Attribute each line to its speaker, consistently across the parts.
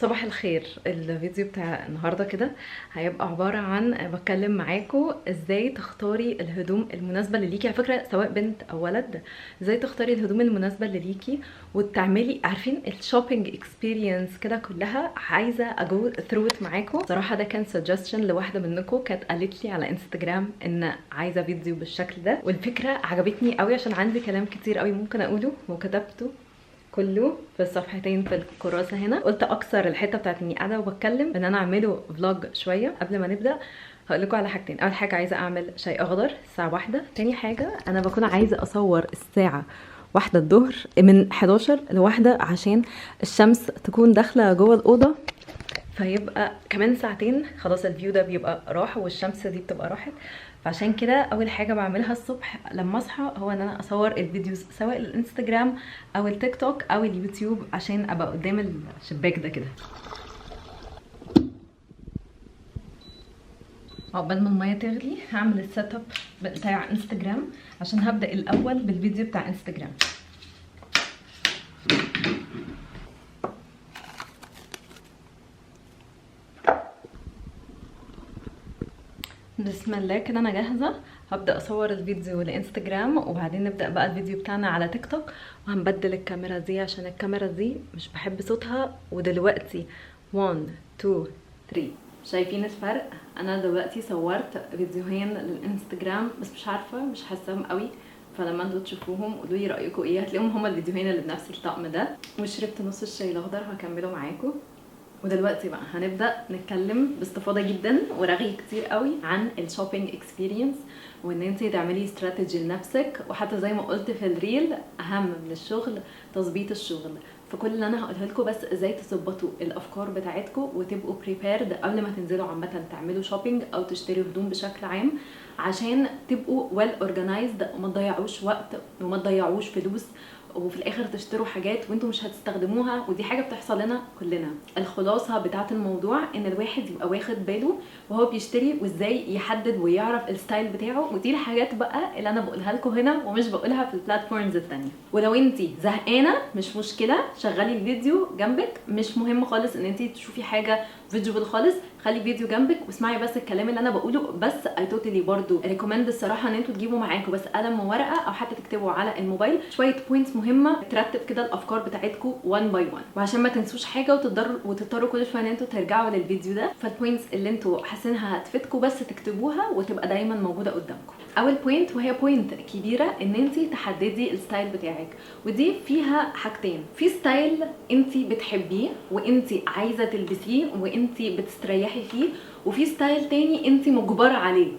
Speaker 1: صباح الخير. الفيديو بتاع النهارده كده هيبقى عبارة عن بتكلم معاكم ازاي تختاري الهدوم المناسبة اللي ليكي، على فكرة سواء بنت او ولد، ازاي تختاري الهدوم المناسبة اللي ليكي وتعملي، عارفين ال shopping experience كده كلها. عايزه ا go through معاكم. صراحة ده كان suggestion لواحدة منكم، كانت قالت لي على انستجرام ان عايزه فيديو بالشكل ده، والفكرة عجبتني قوي عشان عندي كلام كتير قوي ممكن اقوله وكتبته كله في الصفحتين في الكراسة هنا. قلت اكسر الحتة بتاعت اني قاعدة وبتكلم ان انا اعمله vlog شوية. قبل ما نبدا هقول لكم على حاجتين. اول حاجة عايزه اعمل شاي اخضر الساعة 1. تاني حاجة انا بكون عايزه اصور الساعة 1 الظهر من 11 ل1 عشان الشمس تكون داخله جوه الاوضة، فيبقى كمان ساعتين خلاص ال view ده بيبقى راح والشمس دي بتبقى راحت. فعشان كده اول حاجة بعملها الصبح لما اصحى هو ان انا اصور ال videos سواء الانستجرام او التيك توك او اليوتيوب عشان ابقى قدام الشباك ده كده. عقبال ما المية تغلي هعمل ال setup بتاع انستجرام عشان هبدا الاول بالفيديو بتاع انستجرام. بسم الله كده انا جاهزة، هبدا اصور الفيديو لانستجرام وبعدين نبدا بقى الفيديو بتاعنا على تيك توك. وهنبدل الكاميرا دي عشان الكاميرا دي مش بحب صوتها. ودلوقتي 1 2 3 شايفين الفرق؟ انا دلوقتي صورت فيديوهين للانستجرام بس مش عارفه، مش حاساهم قوي، فلما انتوا تشوفوهم قولوا لي رايكم ايه. هتلاقيهم هما الفيديوهين اللي بنفس الطقم ده. وشربت نص الشاي الاخضر هكمله معاكم. ودلوقتي بقى هنبدا نتكلم باستفاضة جدا ورغي كتير قوي عن ال shopping experience، وان انت تعملي استراتيجي لنفسك. وحتى زي ما قلت في ال reel، اهم من الشغل تظبيط الشغل. فكل اللي انا هقوله لكم بس ازاي تظبطوا الافكار بتاعتكم وتبقوا prepared قبل ما تنزلوا عامة تعملوا shopping او تشتروا هدوم بشكل عام، عشان تبقوا well organized وما تضيعوش وقت وما تضيعوش فلوس وفي الاخر تشتروا حاجات وانتم مش هتستخدموها. ودي حاجة بتحصل لنا كلنا. الخلاصة بتاعه الموضوع ان الواحد يبقى واخد باله وهو بيشتري، وازاي يحدد ويعرف ال style بتاعه. ودي الحاجات بقى اللي انا بقولها لكم هنا ومش بقولها في ال platforms الثانية. ولو انت زهقانه مش مشكلة، شغلي الفيديو جنبك، مش مهم خالص ان انت تشوفي حاجة visual خالص، خلي فيديو جنبك واسمعي بس الكلام اللي انا بقوله. بس I totally برضو recommend الصراحة ان انتوا تجيبوا معاكم بس قلم وورقة او حتى تكتبوا على الموبايل شوية points مهمة ترتب كده الافكار بتاعتكم 1 by 1، وعشان ما تنسوش حاجة وتضطروا كل شوية ان انتوا ترجعوا للفيديو ده. فال points اللي انتوا حاسينها هتفيدكم بس تكتبوها وتبقى دايما موجودة قدامكم. اول point وهي point كبيرة، ان انت تحددي ال style بتاعك. ودي فيها حاجتين: في style انت بتحبيه وانت عايزه تلبسيه وانت بتستريحي فيه، وفي style تاني انت مجبرة عليه.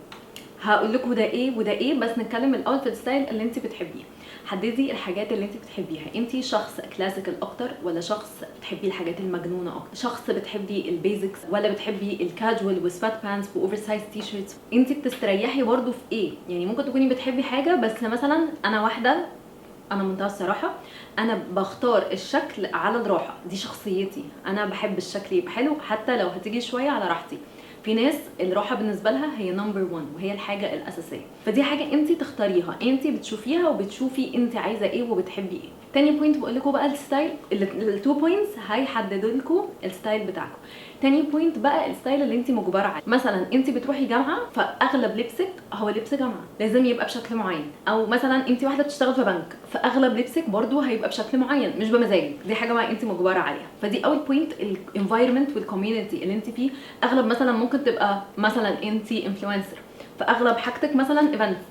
Speaker 1: هقول لكم ده ايه وده ايه، بس نتكلم الاول في ال style اللي انت بتحبيه. حددي الحاجات اللي انت بتحبيها. انت شخص classical اكتر ولا شخص بتحبي الحاجات المجنونة اكتر؟ شخص بتحبي ال basics ولا بتحبي ال casual و sweatpants و oversize t-shirts؟ انت بتستريحي برضو في ايه؟ يعني ممكن تكوني بتحبي حاجة، بس مثلا انا واحدة، انا منتهى الصراحة انا بختار الشكل على الراحة، دي شخصيتي، انا بحب الشكل يبقى حلو حتى لو هتيجي شوية على راحتي. في ناس الراحة بالنسبة لها هي number 1 وهي الحاجة الاساسية، فدي حاجة انت تختاريها، انت بتشوفيها وبتشوفي انت عايزه ايه وبتحبي ايه. تاني point بقول لكم بقى ال style، ال two points هيحددوا لكم ال style بتاعكم. تاني point بقى ال style اللي انت مجبرة عليه. مثلا انت بتروحي جامعه، فاغلب لبسك هو لبس جامعه، لازم يبقى بشكل معين. او مثلا انت واحدة بتشتغل في بنك، فاغلب لبسك برضو هيبقى بشكل معين مش بمزاجك، دي حاجة بقى انت مجبرة عليها. فدي اول point، ال environment وال community اللي انت فيه. اغلب مثلا ممكن تبقى مثلا انت influencer، فاغلب حاجتك مثلا events،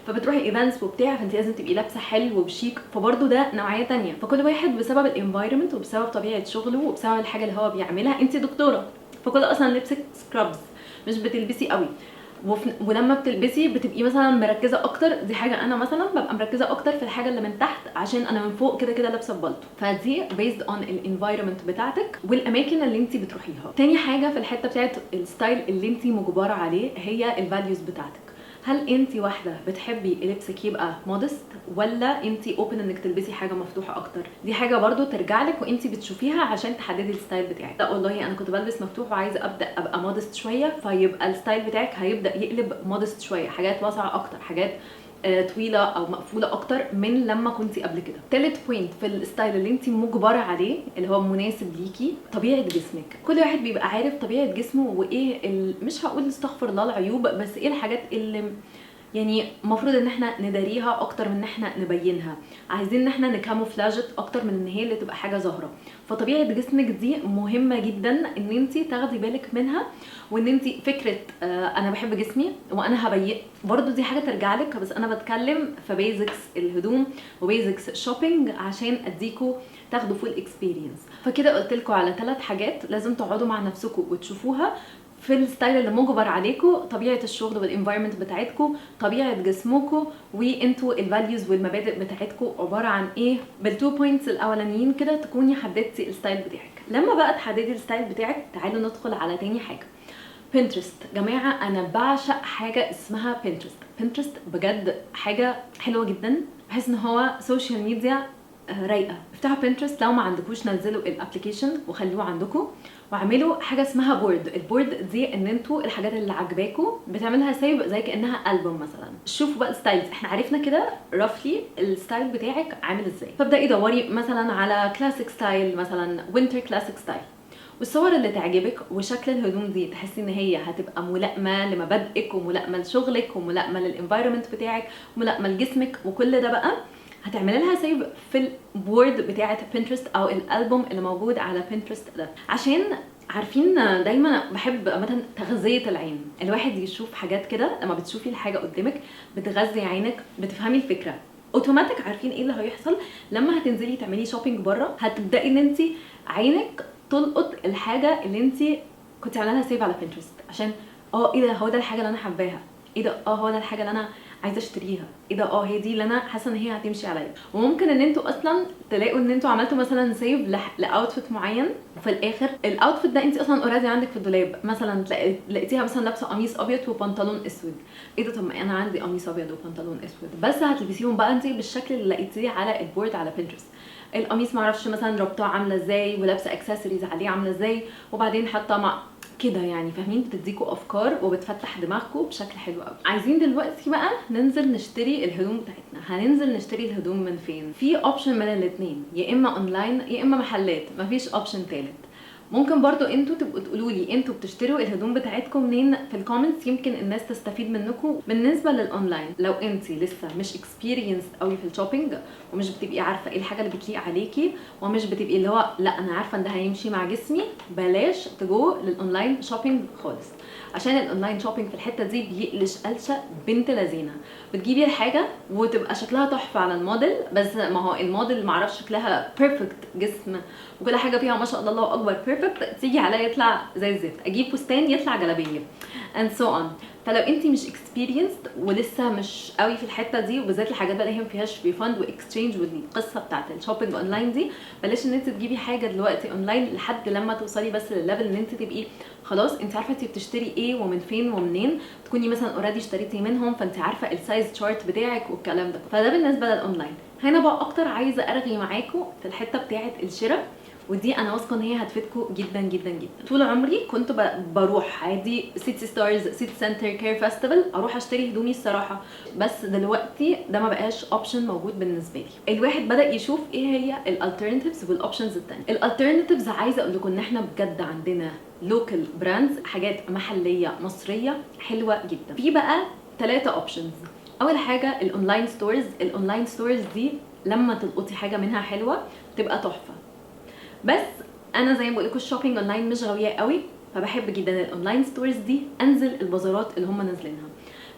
Speaker 1: فبتروحي events وبتاع، فانت لازم تبقي لابسه حلو وشيك، فبرده ده نوعية تانية. فكل واحد بسبب ال environment وبسبب طبيعة شغله وبسبب الحاجة اللي هو بيعملها. انت دكتورة فكل اصلا لبسك scrubs، مش بتلبسي قوي، ولما بتلبسي بتبقي مثلا مركزه اكتر. دي حاجة انا مثلا ببقى مركزه اكتر في الحاجة اللي من تحت عشان انا من فوق كده كده لابسه بلطو. فدي based on ال environment بتاعتك والاماكن اللي انت بتروحيها. تاني حاجة في الحتة بتاعت ال style اللي انت مجبرة عليه هي ال values بتاعتك. هل انت واحدة بتحبي لبسك يبقى modest ولا انت open انك تلبسي حاجة مفتوحة اكتر؟ دي حاجة برضو ترجع لك وانت بتشوفيها عشان تحددي ال style بتاعك. لا والله انا كنت بلبس مفتوح وعايزه ابدا ابقى modest شوية، فيبقى ال style بتاعك هيبدا يقلب modest شوية، حاجات واسعة اكتر، حاجات طويلة او مقفولة اكتر من لما كنتي قبل كده. تالت point في ال style اللي انت مجبرة عليه اللي هو مناسب ليكي، طبيعة جسمك. كل واحد بيبقى عارف طبيعة جسمه وايه مش هقول استغفر الله العيوب، بس ايه الحاجات اللي يعني المفروض ان احنا نداريها اكتر من ان احنا نبينها، عايزين ان احنا ن camouflage اكتر من ان هي اللي تبقى حاجة ظاهره. فطبيعه جسمك دي مهمة جدا ان انت تاخدي بالك منها، وان انت فكرة انا بحب جسمي وانا هبين برضو دي حاجة ترجع لك، بس انا بتكلم في basics الهدوم و basics shopping عشان اديكوا تاخدوا full experience. فكده قلت لكم على 3 حاجات لازم تقعدوا مع نفسكم وتشوفوها في ال style اللي مجبر عليكم، طبيعة الشغل وال environment بتاعتكم، طبيعة جسمكم، وانتوا ال values والمبادئ بتاعتكم عبارة عن ايه. بال two points الاولانيين كده تكوني حددتي ال style بتاعك. لما بقى تحددي ال style بتاعك تعالوا ندخل على تاني حاجة، Pinterest. جماعة انا بعشق حاجة اسمها Pinterest. Pinterest بجد حاجة حلوة جدا، بحس ان هو social media رايقة. افتحوا Pinterest، لو ما عندكوش نزلوا ال application وخلوه عندكم، واعملوا حاجة اسمها board. ال board دي ان انتوا الحاجات اللي عجباكوا بتعملها save زي كانها البوم مثلا. شوفوا بقى ال styles، احنا عرفنا كده roughly ال style بتاعك عامل ازاي، فابداي دوري مثلا على classic style، مثلا winter classic style، والصور اللي تعجبك وشكل الهدوم دي تحسي ان هي هتبقى ملائمه لمبادئك وملائمه لشغلك وملائمه لل environment بتاعك وملائمه لجسمك، وكل ده بقى هتعملي لها save في ال board بتاعه Pinterest او الالبوم اللي موجود على Pinterest ده. عشان عارفين دايما بحب مثلا تغذية العين، الواحد يشوف حاجات كده، لما بتشوفي الحاجة قدامك بتغذي عينك، بتفهمي الفكرة اوتوماتيك. عارفين ايه اللي هيحصل لما هتنزلي تعملي shopping بره؟ هتبداي ان انت عينك تلقط الحاجة اللي انت كنت عامله لها save على Pinterest، عشان ايه ده، هو ده الحاجة اللي انا حباها، ايه ده، هو ده الحاجة اللي انا عايزه اشتريها، ايه ده، هي دي اللي انا حاسه ان هي هتمشي عليا. وممكن ان انتوا اصلا تلاقوا ان انتوا عملتوا مثلا save ل outfit معين، وفي الاخر ال outfit ده انت اصلا already عندك في الدولاب، مثلا لقيتيها مثلا لابسه قميص ابيض وبنطلون اسود، ايه ده، طب ما انا عندي قميص ابيض وبنطلون اسود، بس هتلبسيهم بقى انت بالشكل اللي لقيتيه على ال board على Pinterest. القميص معرفش مثلا ربطاه عامله ازاي، ولابسه اكسسوارز عليه عامله ازاي، وبعدين حاطه مع كده، يعني فاهمين؟ بتديكوا افكار وبتفتح دماغكم بشكل حلو قوي. عايزين دلوقتي بقى ننزل نشتري الهدوم بتاعتنا. هننزل نشتري الهدوم من فين؟ في option من الاثنين، يا اما اونلاين يا اما محلات، مفيش option ثالث. ممكن برضو انتوا تبقوا تقولوا لي انتوا بتشتروا الهدوم بتاعتكم منين في ال comments، يمكن الناس تستفيد منكم. بالنسبة للاونلاين، لو انت لسه مش experienced قوي في ال shopping ومش بتبقي عارفه ايه الحاجة اللي بتليق عليكي، ومش بتبقي اللي هو لا انا عارفه ان ده هيمشي مع جسمي، بلاش تجو لل online shopping خالص، عشان ال online shopping في الحتة دي بيقلش قلشه بنت لذينه. بتجيبي الحاجة وتبقى شكلها تحفة على الموديل، بس ما هو الموديل معرفش شكلها perfect جسم وكل حاجة فيها ما شاء الله الله اكبر perfect، تيجي عليا يطلع زي الزفت، اجيب فستان يطلع جلابية and so on. فلو انت مش experienced ولسه مش قوي في الحتة دي، وبالذات الحاجات بقى اللي هي ما فيهاش refund و exchange والقصه بتاعت ال shopping online دي، بلاش ان انت تجيبي حاجة دلوقتي اونلاين لحد لما توصلي بس للل level ان انت تبقي خلاص انت عارفه انت بتشتري ايه ومن فين ومنين، تكوني مثلا already اشتريتي منهم، فانت عارفه ال size chart بتاعك والكلام ده. فده بالنسبة للاونلاين. هنا بقى اكتر عايزه ارغي معاكم في الحتة بتاعه الشراء، ودي انا واثقة ان هي هتفيدكم جدا جدا جدا. طول عمري كنت بروح عادي سيتي ستارز، سيتي سنتر، كير فيستيفال، اروح اشتري هدومي الصراحة، بس دلوقتي ده ما بقاش option موجود بالنسبة لي. الواحد بدا يشوف ايه هي ال alternatives وال options التانية. ال alternatives عايزه اقول لكم ان احنا بجد عندنا local brands، حاجات محليه مصرية حلوة جدا. في بقى 3 options. اول حاجة ال online stores. ال online stores دي لما تلقطي حاجة منها حلوة تبقى تحفة، بس انا زي ما بقول لكم ال shopping online مش غاويه قوي، فبحب جدا ال online stores دي. انزل البازارات اللي هم نازلينها،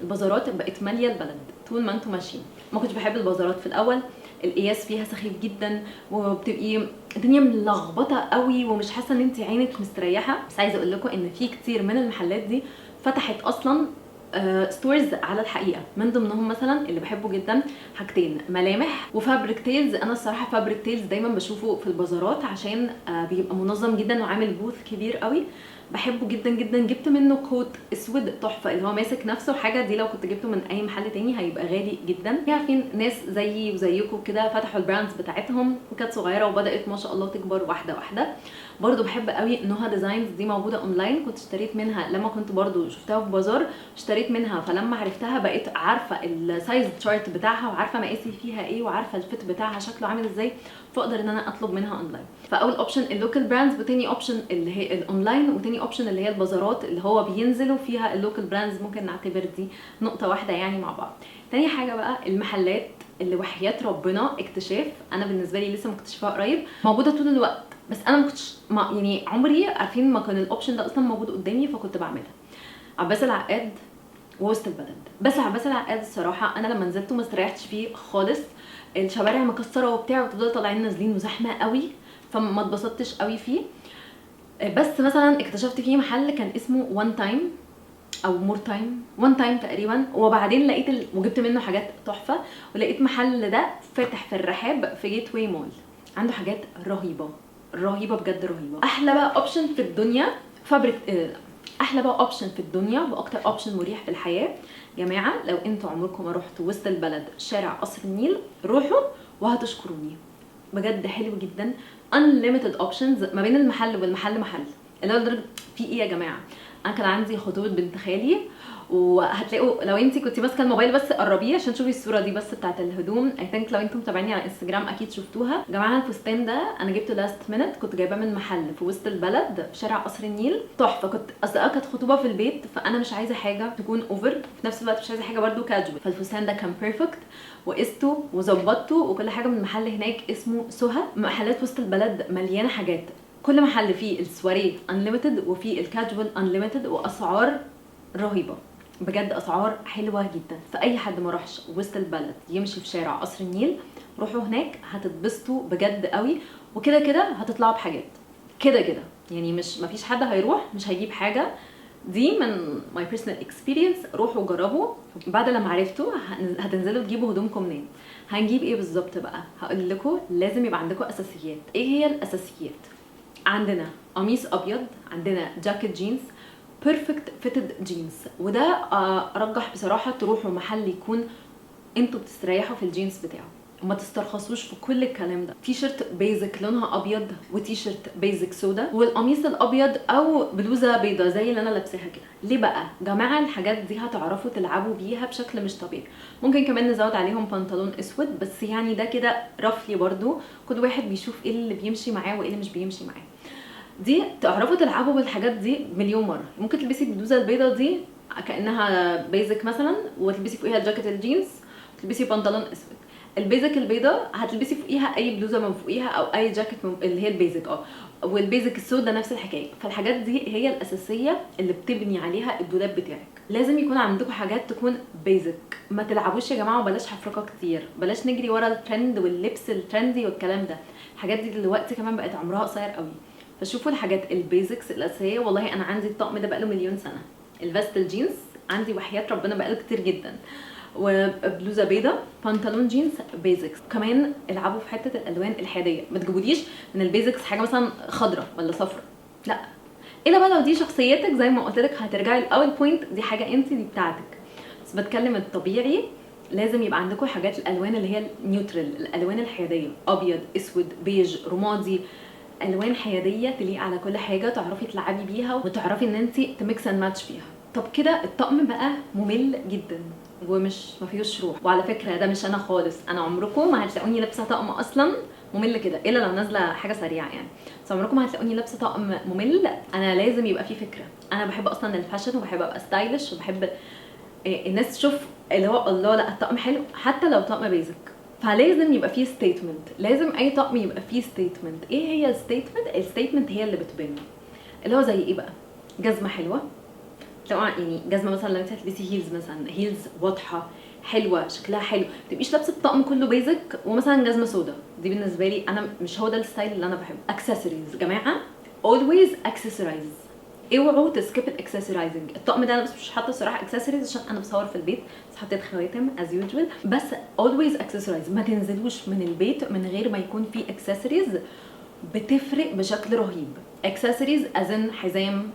Speaker 1: البازارات بقت ماليه البلد طول ما انتم ماشيين. ما كنتش بحب البازارات في الاول، القياس فيها سخيف جدا وبتبقي الدنيا ملخبطة قوي ومش حاسه ان انت عينك مستريحه. بس عايزه اقول لكم ان في كتير من المحلات دي فتحت اصلا stores على الحقيقة، من ضمنهم مثلا اللي بحبه جدا حاجتين، ملامح وفابريك تيلز. انا الصراحة فابريك تيلز دايما بشوفه في البازارات عشان بيبقى منظم جدا وعامل booth كبير قوي، بحبه جدا جدا. جبت منه coat اسود تحفة اللي هو ماسك نفسه، حاجة دي لو كنت جبته من اي محل تاني هيبقى غالي جدا. عارفين ناس زيي وزيكم كده فتحوا ال brands بتاعتهم وكانت صغيرة وبدات ما شاء الله تكبر واحدة واحدة. برضو بحب قوي نوها ديزاينز، دي موجودة اونلاين، كنت اشتريت منها لما كنت برضو شفتها في بازار، اشتريت اشتريت منها، فلما عرفتها بقيت عارفه ال size chart بتاعها وعارفه مقاسي فيها ايه وعارفه ال fit بتاعها شكله عامل ازاي، فاقدر ان انا اطلب منها اونلاين. فاول option ال local brands، وتاني option اللي هي الاونلاين، وتاني option اللي هي البازارات اللي هو بينزلوا فيها ال local brands. ممكن نعتبر دي نقطة واحدة يعني مع بعض. تاني حاجة بقى المحلات اللي وحياة ربنا اكتشاف، انا بالنسبة لي لسه مكتشفاها قريب، موجودة طول الوقت بس انا ما كنتش ما يعني عمري عارفين ما كان ال option ده اصلا موجود قدامي، فكنت بعملها. عباس العقاد ووسط البلد. بس عباس العقاد الصراحة انا لما نزلته ما استريحتش فيه خالص، الشوارع مكسرة وبتاع وتفضلوا طالعين نازلين وزحمه قوي، فما اتبسطتش قوي فيه. بس مثلا اكتشفت فيه محل كان اسمه One Time او More Time، One Time تقريبا، وبعدين لقيت وجبت منه حاجات تحفة. ولقيت محل ده فاتح في الرحاب في Gateway Mall، عنده حاجات رهيبة رهيبة بجد رهيبة. احلى بقى option في الدنيا fabric، احلى بقى option في الدنيا واكتر option مريح في الحياة جماعة، لو انتوا عمركم ما رحتوا وسط البلد شارع قصر النيل روحوا وهتشكروني بجد، حلو جدا. unlimited options ما بين المحل والمحل، محل اللي هو لدرجة في ايه يا جماعة. انا كان عندي خطوبه بنت خالي، وهتلاقوا لو انت كنتي ماسكه الموبايل بس قربيه عشان تشوفي الصورة دي بس بتاعت الهدوم. I think لو انتم متابعيني على انستجرام اكيد شفتوها. يا جماعة الفستان ده انا جبته last minute، كنت جايباه من محل في وسط البلد في شارع قصر النيل، تحفة. كنت اصل كانت خطوبه في البيت، فانا مش عايزه حاجة تكون over، في نفس الوقت مش عايزه حاجة برده كاجوال، فالفستان ده كان perfect، وقسته وظبطته وكل حاجة من محل هناك اسمه سهى. محلات وسط البلد مليانة حاجات، كل محل فيه السواريه unlimited وفيه ال casual unlimited، واسعار رهيبة بجد، اسعار حلوة جدا. فاي حد ما راحش وسط البلد يمشي في شارع قصر النيل، روحوا هناك هتتبسطوا بجد قوي، وكده كده هتطلعوا بحاجات كده كده يعني، مش مفيش حد هيروح مش هيجيب حاجة. دي من my personal experience، روحوا جربوا. بعد لما عرفتوا هتنزلوا تجيبوا هدومكم منين. هنجيب ايه بالظبط بقى؟ هقول لكم لازم يبقى عندكم اساسيات. ايه هي الاساسيات؟ عندنا قميص ابيض، عندنا جاكيت جينز، perfect fitted jeans، وده ارجح بصراحة تروحوا محل يكون انتوا بتستريحوا في الجينز بتاعه وما تسترخصوش في كل الكلام ده. تي شيرت basic لونها ابيض، وتي شيرت basic سودا، والقميص الابيض او بلوزة بيضة زي اللي انا لابساها كده. ليه بقى جماعة؟ الحاجات دي هتعرفوا تلعبوا بيها بشكل مش طبيعي. ممكن كمان نزود عليهم بنطلون اسود، بس يعني ده كده roughly برضو كل واحد بيشوف ايه اللي بيمشي معاه وايه اللي مش بيمشي معاه. دي تعرفوا تلعبوا بالحاجات دي مليون مرة. ممكن تلبسي البلوزة البيضة دي كانها basic مثلا، وتلبسي فوقيها جاكيت الجينز، وتلبسي بنطلون اسود. ال basic البيضة هتلبسي فوقيها اي بلوزة من فوقيها او اي جاكيت من اللي هي ال basic، وال basic السودا نفس الحكاية. فالحاجات دي هي الاساسية اللي بتبني عليها الدولاب بتاعك. لازم يكون عندكم حاجات تكون basic، ما تلعبوش يا جماعة، وبلاش حفركه كتير، بلاش نجري ورا الترند واللبس ال trendy والكلام ده. الحاجات دي دلوقتي كمان بقت عمرها قصير قوي، فشوفوا الحاجات ال basics الاساسية. والله انا عندي الطقم ده بقاله مليون سنة، ال vest الجينز عندي وحياة ربنا بقاله كتير جدا، وبلوزه بيضة، بنطلون جينز basics. كمان العبوا في حتة الالوان الحيادية، ما تجيبوليش من ال basics حاجة مثلا خضراء ولا صفراء، لا، الا بقى لو دي شخصيتك زي ما قلت لك هترجعي الاول point، دي حاجة انت دي بتاعتك. بس بتكلم الطبيعي لازم يبقى عندكم حاجات الالوان اللي هي ال neutral، الالوان الحيادية، ابيض اسود بيج رمادي، الوان حيادية تليق على كل حاجة، تعرفي تلعبي بيها وتعرفي ان انت ت mix and match فيها. طب كده الطقم بقى ممل جدا ومش ما فيهوش روح. وعلى فكرة ده مش انا خالص، انا عمركم ما هتلاقوني لابسه طقم اصلا ممل كده الا لو نازله حاجة سريعة يعني، بس عمركم ما هتلاقوني لابسه طقم ممل. انا لازم يبقى فيه فكرة. انا بحب اصلا ال fashion وبحب ابقى stylish وبحب الناس تشوف اللي هو الله لا الطقم حلو حتى لو طقم basic. فلازم يبقى فيه statement، لازم اي طقم يبقى فيه statement. ايه هي ال statement؟ ال statement هي اللي بتبان، اللي هو زي ايه بقى؟ جزمه حلوة، طبعا يعني جزمه مثلا لو انت هتلبسي heels مثلا، heels واضحة حلوة شكلها حلو، ما تبقيش لابسه الطقم كله basic ومثلا جزمه سودا. دي بالنسبة لي انا مش هو ده ال style اللي انا بحبه. اكسسوارز يا جماعة، always accessorize، اوعوا ت skip ال accessorizing. الطقم ده انا بس مش حاطه الصراحة اكسسوارز عشان انا بصور في البيت، بس حطيت خواتم as usual. بس always accessorize، ما تنزلوش من البيت من غير ما يكون في اكسسوارز، بتفرق بشكل رهيب. accessories as in حزام،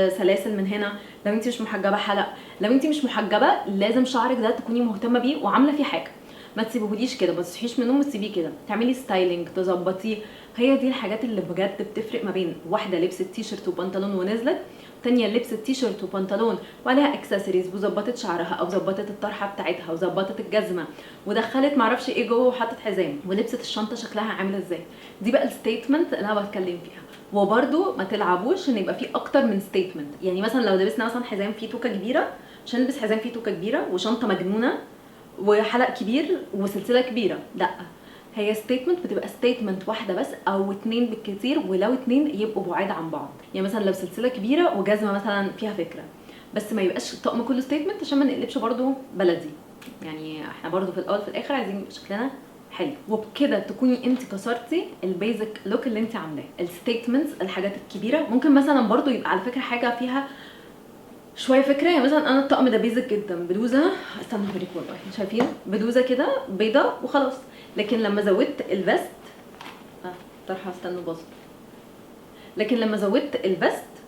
Speaker 1: سلاسل من هنا، لو انت مش محجبة حلق، لو انت مش محجبة لازم شعرك ده تكوني مهتمة بيه وعامله فيه حاجة. ما تسيبهوليش كده، ما تصحيش من النوم وتسيبيه كده، تعملي styling تظبطيه. هي دي الحاجات اللي بجد بتفرق ما بين واحدة لبست تي شيرت وبنطلون ونزلت، تانية لبست تي شيرت وبنطلون وعليها اكسسوارز وظبطت شعرها او ظبطت الطرحة بتاعتها وظبطت الجزمة ودخلت معرفش ايه جوه وحطت حزام ولبست الشنطة شكلها عامل ازاي. دي بقى ال statement اللي انا بتكلم فيها. وبرده ما تلعبوش ان يبقى في اكتر من statement، يعني مثلا لو لبسنا مثلا حزام فيه توكه كبيرة، مش هنلبس حزام فيه توكه كبيرة وشنطه مجنونة وحلق كبير وسلسلة كبيرة، لا، هي statement بتبقى statement واحدة بس او اتنين بالكتير، ولو اتنين يبقوا بعاد عن بعض. يعني مثلا لو سلسلة كبيرة وجزمه مثلا فيها فكرة، بس ما يبقاش الطقم كله statement عشان ما نقلبش برضو بلدي، يعني احنا برضو في الاول في الاخر عايزين يبقى شكلنا حلو. وبكده تكوني انت كسرتي ال basic look اللي انت عاملاه. ال statements الحاجات الكبيرة ممكن مثلا برضو يبقى على فكرة حاجة فيها شوية فكرة. يعني مثلا انا الطقم ده basic جدا، بلوزة، استنى اوريكم والله، شايفين بلوزة كده بيضة وخلاص، لكن لما زودت ال vest طرحه، استنوا باظت، لكن لما زودت ال vest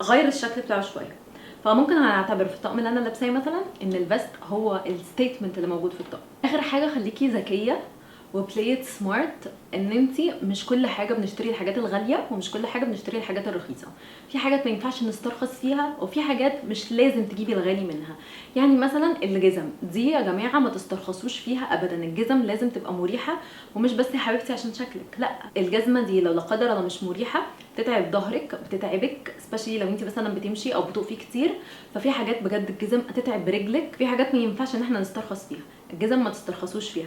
Speaker 1: غير الشكل بتاعه شوية. فممكن اعتبر في الطقم اللي انا لابساه مثلا ان ال vest هو ال statement اللي موجود في الطقم. اخر حاجة خليكي ذكية و play it smart، ان انت مش كل حاجة بنشتري الحاجات الغالية ومش كل حاجة بنشتري الحاجات الرخيصة. في حاجات ما ينفعش نسترخص فيها وفي حاجات مش لازم تجيبي الغالي منها. يعني مثلا الجزم دي يا جماعة ما تسترخصوش فيها ابدا، الجزم لازم تبقى مريحه، ومش بس يا حبيبتي عشان شكلك، لا، الجزمة دي لو لا قدر الله مش مريحه بتتعب ظهرك، بتتعبك especially لو انت مثلا بتمشي او بتقفي كتير. ففي حاجات بجد الجزم هتتعب رجلك، في حاجات ما ينفعش ان احنا نسترخص فيها، الجزم ما تسترخصوش فيها.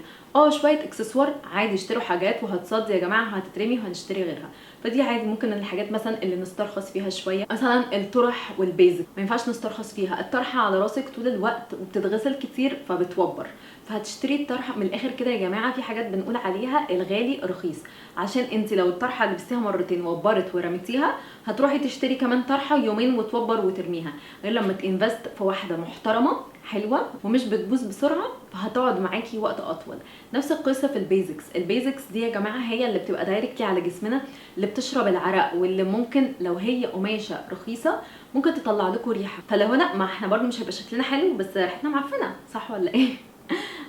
Speaker 1: شوية اكسسوار عادي، اشتروا حاجات وهتصدي يا جماعة، هتترمي وهنشتري غيرها، فدي عادي. ممكن الحاجات مثلا اللي نسترخص فيها شوية مثلا الطرح وال basic ما ينفعش نسترخص فيها. الطرحة على راسك طول الوقت وبتتغسل كتير فبتوبر، فهتشتري الطرحة من الاخر كده يا جماعة. في حاجات بنقول عليها الغالي رخيص، عشان انت لو الطرحة لبستيها مرتين وبرت ورميتيها هتروحي تشتري كمان طرحه يومين وتوبر وترميها، غير لما ت invest في واحدة محترمه حلوة ومش بتبوظ بسرعة فهتقعد معاكي وقت اطول. نفس القصة في ال basics. ال basics دي يا جماعة هي اللي بتبقى directly على جسمنا، اللي بتشرب العرق، واللي ممكن لو هي قماشة رخيصة ممكن تطلع لكم ريحه. فلو لا، ما احنا برضو مش هيبقى شكلنا حلو بس ريحتنا معفنه، صح ولا ايه؟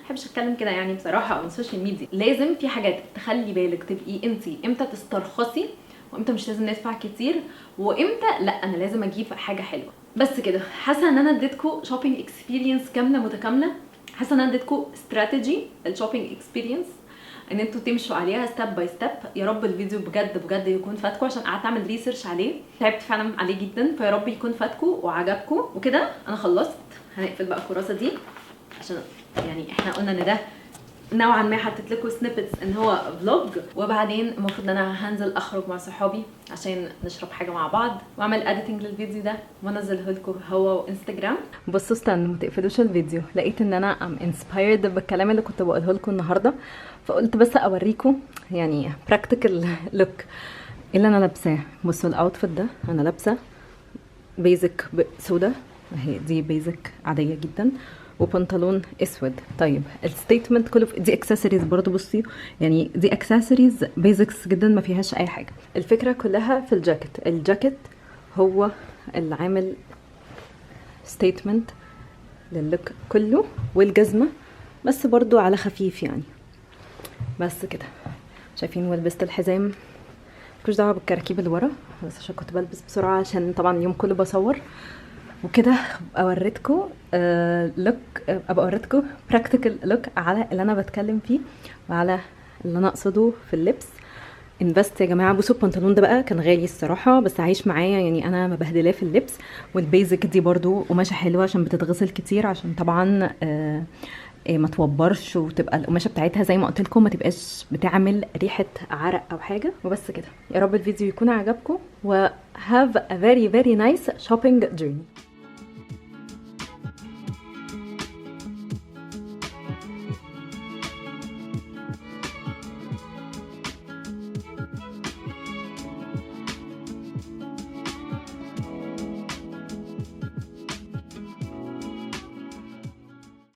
Speaker 1: بحبش اتكلم كده يعني بصراحة on social media. لازم في حاجات تخلي بالك تبقي انت امتى تسترخصي وامتى مش لازم ندفع كتير وامتى لا انا لازم اجيب حاجة حلوة. بس كده حاسه ان انا اديتكم shopping experience كاملة متكاملة، حاسه ان انا اديتكم strategy ال shopping experience ان انتوا تمشوا عليها step by step. يا رب الفيديو بجد بجد يكون فادكم، عشان قعدت اعمل research عليه، تعبت فعلا عليه جدا، فيا رب يكون فادكم وعجبكم. وكده انا خلصت، هنقفل بقى الكراسة دي عشان يعني احنا قلنا ان ده نوعا ما حطيت لكم snippets ان هو vlog، وبعدين المفروض ان انا هنزل اخرج مع صحابي عشان نشرب حاجة مع بعض واعمل editing للفيديو ده وانزله لكم هو وانستجرام. بصوا استنوا ما تقفلوش الفيديو، لقيت ان انا I'm inspired بالكلام اللي كنت بقوله لكم النهارده، فقلت بس اوريكم يعني practical look اللي انا لابساه. بصوا ال outfit ده، انا لابسه basic سودا، اهي دي basic عادية جدا، وبنطلون اسود. طيب ال statement كله دي اكسسوارز برضو، بصي يعني دي accessories basics جدا ما فيهاش اي حاجة. الفكرة كلها في الجاكيت، الجاكيت هو اللي عامل statement لل look كله، والجزمه بس برضو على خفيف يعني. بس كده شايفين. ولبست الحزام، ملكوش دعوه بالكراكيب اللي ورا، بس عشان كنت بلبس بسرعة عشان طبعا اليوم كله بصور وكده. اوريتكم look، ابقى اوريتكم practical look على اللي انا بتكلم فيه وعلى اللي انا اقصده في اللبس. invest يا جماعة. بصوا البنطلون ده بقى كان غالي الصراحة، بس عايش معايا يعني، انا مبهدلاه في اللبس. وال basic دي برضو قماشة حلوة عشان بتتغسل كتير، عشان طبعا ما توبرش وتبقى القماشه بتاعتها زي ما قلت لكم ما تبقاش بتعمل ريحه عرق او حاجة. وبس كده، يا رب الفيديو يكون عجبكم و have a very very nice shopping journey.